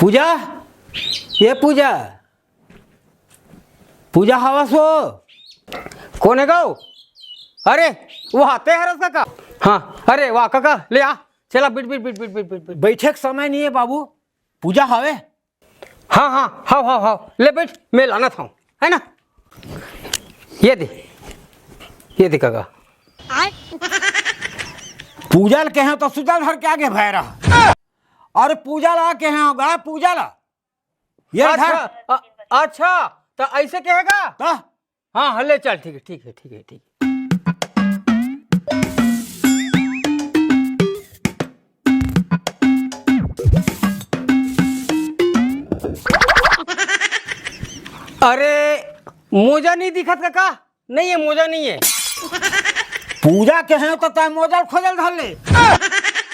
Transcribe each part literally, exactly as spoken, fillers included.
पूजा, ये पूजा, पूजा, हवस वो? कोन हे गो? अरे, वो हा, ते हरस कका? हाँ, अरे वाह कका, ले आ, चला, bit, bit, bit, bit, bit, bit, bit. बैठे के समय नहीं है बाबू, पूजा हवे। हाँ, हाँ, हाव, हाव, हाव, ले बैठ, मैं लानत हँव, है ना? ये दे, ये दे कका। पूजा ल कहे तो सुतल धर के आगे भैरा, अउ पूजा ला कहे होगा पूजा ला। ये अच्छा, धर। अ-, अच्छा, त ऐसे कहेगा? त? हाँ, हाँ, ले चल, ठीक है, ठीक है, ठीक है, ठीक है। अरे, मोजा नहीं दिखत कका? नहीं है, मोजा नहीं है। पूजा कहे तो तैं मोजा ल खोजल धर ले।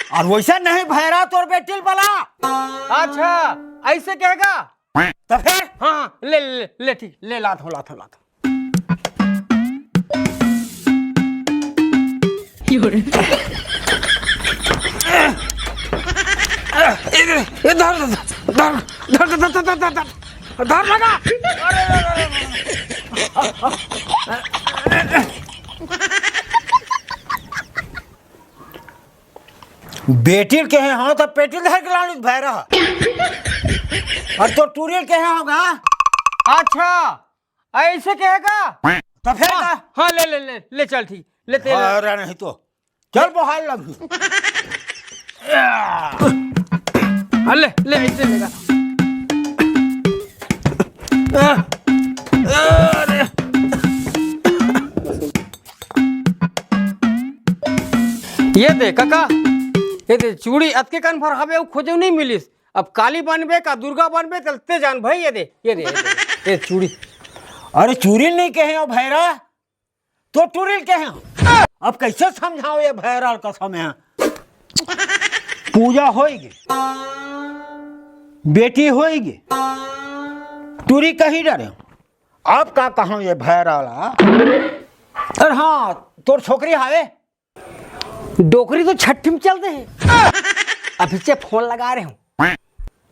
अउ वैसे नहीं भैरा तोर बेटी ल बला। अच्छा, ऐसे कहेगा? तो फिर? हाँ, हाँ, ले, ले, ले, ठीक, ले, लात हँव, लात हँव, लात हँव। ए, ए, धर, धर, धर, धर, धर, धर, धर, धर, धर लगा। अरे, अरे, अरे, अरे। बेटी ल कहे हँव त पेटी ल धर के लानिस भैरा, अउ तोर टूरी ल कहे हँव गा। अच्छा, ऐसे कहेगा? त फेर हाँ, का? हाँ, ले, ले, ले, ले चल, ठीक, ले तेल। अरे नहीं तो, चल बहार लग। हाँ, ले, ले, ऐसे लेगा। अरे। ये दे कका, ये दे चूड़ी अतके कन भर हवे, अउ खोजेव नहीं मिलिस। अब काली बनबे का दुर्गा बनबे, त ते जान भाई, ये दे, ये दे, ये दे, ये चूड़ी। अरे चूड़ी नहीं कहे हँव भैरा, तो टूरी ल कहे हँव। अब कैसे समझावँव ये भैरा ल कसम हे। पूजा होइगे, बेटी होइगे, टूरी कहि डरेंव। अब का कहँव ये भैरा ला। अरे हाँ, तोर छोकरी हावे? डोकरी तो छट्ठी में चल दे हे। अभी से फोन लगा रहे हँव।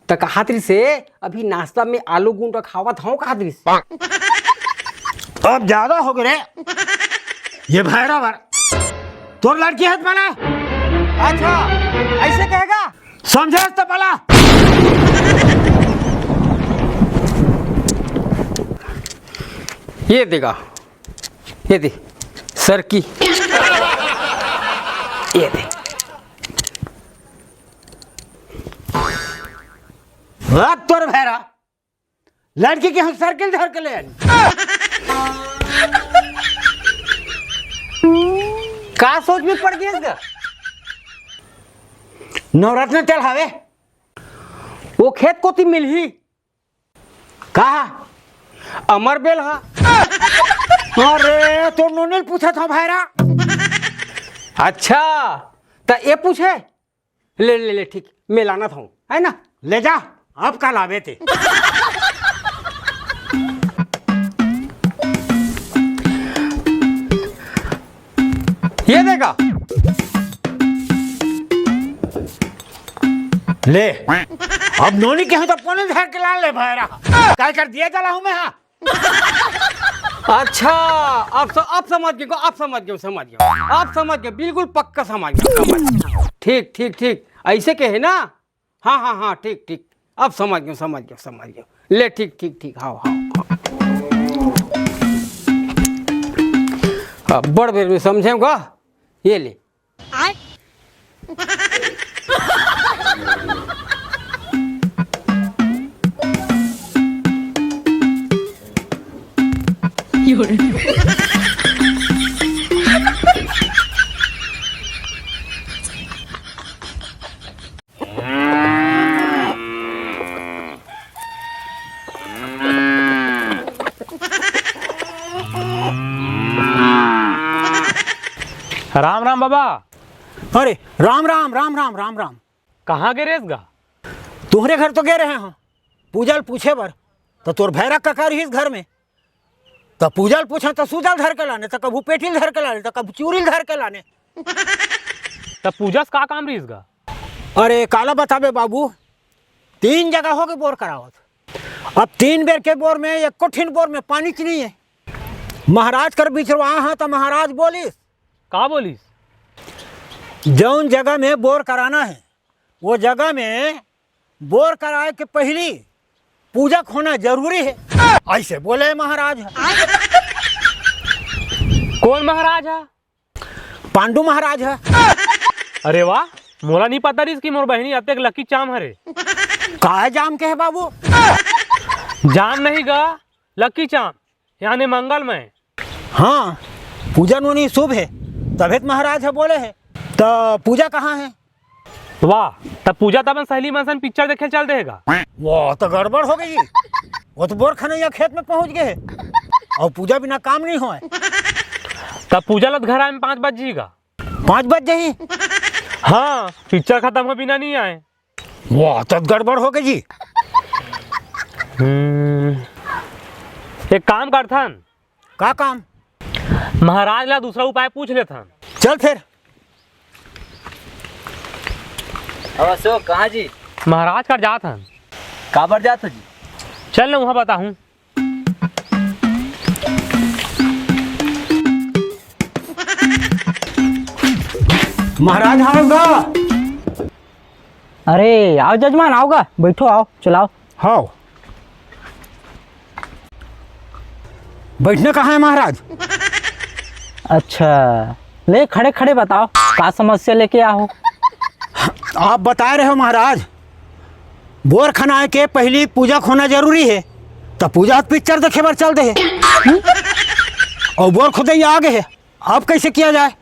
त कहत रहिस हे, अभी नाश्ता में आलू गुंडा खावत हँव, कहत रहिस हे। अब ज्यादा होगे रे। ये भैरा बर। तोर लड़की हे त बला। अच्छा, ऐसे कहेगा? समझे त बला। ये देगा, ये दे, सर की। ये दे। वाह, तोर भैरा, लड़की के हम साइकिल धर के ले आनी। का सोच में पड़ गे हस गा? नवरत्न तेल हावे? वो खेत कोती मिलही। का? अमर बेल हा। अरे, तोर नोनी ल पूछत हँव भैरा। अच्छा, त ये पूछे? ले, ले, ले, ठीक, मैं लानत हँव, है ना? ले जा, अब का लाबे ते। ये देगा। ले, अब नोनी कहे तो कोने धर के ला ले भैरा। काय कर दिया चला हूँ मैं, हाँ। अच्छा, अब स-, अब समझ गेंव, अब समझ गेंव, समझ गेंव, अब समझ गेंव, बिल्कुल पक्का समझ गेंव, समझ गेंव। ठीक, ठीक, ठीक, ऐसे कहे ना? हाँ, हाँ, हाँ, ठीक, ठीक, अब समझ गेंव, समझ गेंव, समझ गेंव। ले, ठीक, ठीक, ठीक, हाँ, हाँ, हाँ। अब बड़ बेर में समझेंव गा, ये ले। राम राम बाबा। अरे राम राम, राम राम, राम राम। कहाँ गे रेहेस गा? तोहरे घर तो गे रहे हँव पूजा ल पूछे बर, त तोर भैरा कका रहिस घर में। त पूजा ल पूछेंव त सूजा ल धर के लाने, त कभू पेटी ल धर के लाने, त कभू चूरी ल धर के लाने। त पूजा से का काम रहिस गा? अरे काला बताबे बाबू, तीन जगह होगे बोर करावत। अब तीन बेर के बोर में, एको ठिन बोर में पानी च नहीं है। महाराज कर बिचरवा हा, त महाराज बोलिस, का बोलिस? जौन जगह में बोर कराना है, वो जगह में बोर कराए के पहली पूजा होना जरूरी है, ऐसे बोले महाराज। कौन महाराज है? पांडु महाराज है। अरे वाह, मोला नहीं पता रहिस कि मोर बहिनी अतेक लकी चाम हरे। काय जाम के है बाबू? जाम नहीं गा, लकी चाम, यानी मंगलमय। हाँ, पूजा नोनी शुभ है, तभे त महाराज है बोले है। त पूजा कहाँ है? वाह, तब पूजा तबन सहेली मन सन पिक्चर देखे चल देगा। वो तो गड़बड़ हो गई, वो तो बोर खनैया खेत में पहुंच गए है और पूजा बिना काम नहीं होए। तब पूजा लत घर आए में पाँच बज जीगा। पाँच बज जाही? हाँ, पिक्चर खत्म हो बिना नहीं आए। वाह, तब गड़बड़ हो गई जी। हम्म, एक काम करथन। का काम? महाराज ला दूसरा उपाय पूछ लेथन। चल फिर। अब अशोक, कहाँ जी? महाराज कर जात हन। काबर जात हो जी? चल न, वहाँ बताहूँ। महाराज, हाँ गा। अरे, आओ जजमान, आओ गा, बैठो, आओ, चलाओ। हाँ। बैठना कहाँ है महाराज? अच्छा, ले खड़े खड़े बताओ, का समस्या लेके आओ? आप बता रहे हो महाराज, बोर खनाए के पहली पूजा होना जरूरी है, तो पूजा पिक्चर देखे बर चल दे है। और बोर खुदे ही आ गए है, अब कैसे किया जाए?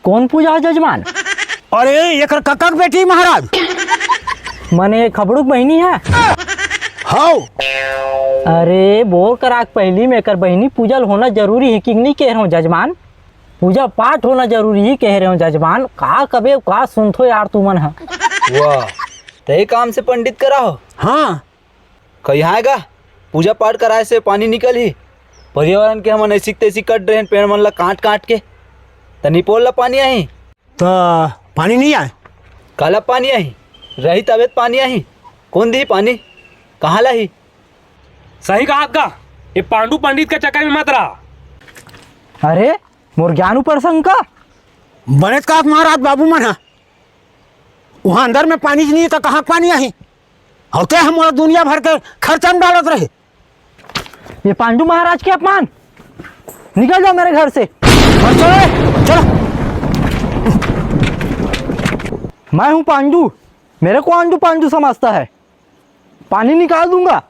कौन पूजा है जजमान? अरे, एकर कका के बेटी महाराज। मने खबड़ू के बहिनी है? हौ। अरे, बोर करा के पहली में एकर बहिनी पूजल होना जरूरी है कि नहीं कह रहे हो जजमान? पूजा पाठ होना जरूरी ही कह रहे हो जजमान। का कबे का सुनथो यार तुमन ह। वाह, तही काम से पंडित करा हो? हाँ। कहिहां गा, पूजा पाठ कराए से पानी निकलही। पर्यावरण के हमन ऐसी तैसी कट रहे हैं, पेड़ मन ला काट काट के। त निपोल ला पानी आही। त पानी नहीं आए? काला पानी आही? रही तबे त पानी आही। कौन दी पानी? कहाँ लाही? सही कहा गा, ये पांडु पंडित के चक्कर में मत रहा। अरे, मोर ज्ञान ऊपर शंका। बनेच कहा महाराज बाबू मन ह। वहाँ अंदर में पानी नहीं तो कहाँ पानी आही? और ते हम दुनिया भर के खर्चा में डालत रहे। ये पांडु महाराज के अपमान। निकल जाओ मेरे घर से। और चलो रे, चलो। मैं हूँ पांडु, मेरे को आंडू पांडू समझता है। पानी निकाल दूंगा।